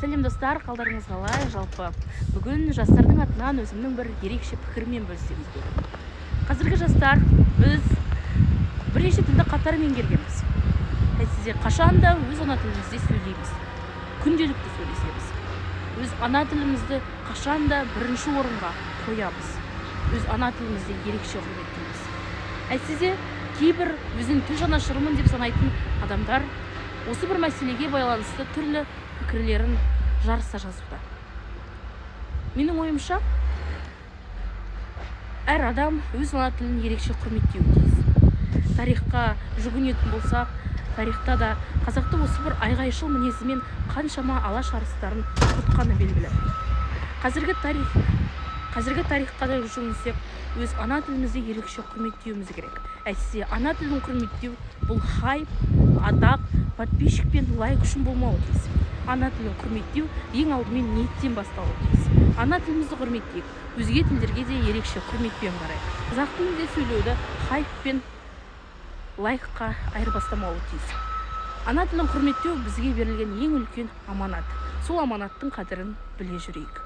Сәлем, достар! Қалдарыңыз қалай? Жалпы, бүгін жастардың атынан өзімнің бір ерекше пікіріммен бөліссем деп. Қазіргі жастар, біз бірнеше тілді қатар меңгергенбіз. Әйтсе де, қашан да өз ана тілімізде сөйлейміз, күнделікті сөйлесеміз. Өз ана тілімізді қашан да бірінші орынға қоямыз, өз ана тілімізді ерекше құрметтейміз. Әйтсе де, кейбір өзін тіл жанашырымын деп санайтын адамдар осы бір мәселеге байланысты түрлі пікірлерін жарыса жазуда. Менің ойымша, әр адам өз ана тілін ерекше құрметтеуі тиіс. Тарихқа жүгінетін болсақ, тарихта да қазақты осы бір айғайшыл мінезімен қаншама Алаш арыстарын құртқаны белгілі. Қазіргі тарихқа да жүгінсек, өз ана тілімізді ерекше құрметтеуіміз керек. Әйтсе, ана тілін құрметтеу бұл хайп, атақ, подписчик пен лайк үшін болмауы тиіс. Ана тілін құрметтеу ең алдымен ниеттен басталуы тиіс. Ана тілімізді құрметтейік, өзге тілдерге де ерекше құрметпен қарайық. Қазақ тілінде сөйлеуді хайп пен лайкқа айырбастамауы тиіс. Ана тілін құрметтеу — бізге берілген ең үлкен аманат. Сол аманаттың қадірін біле жүрейік.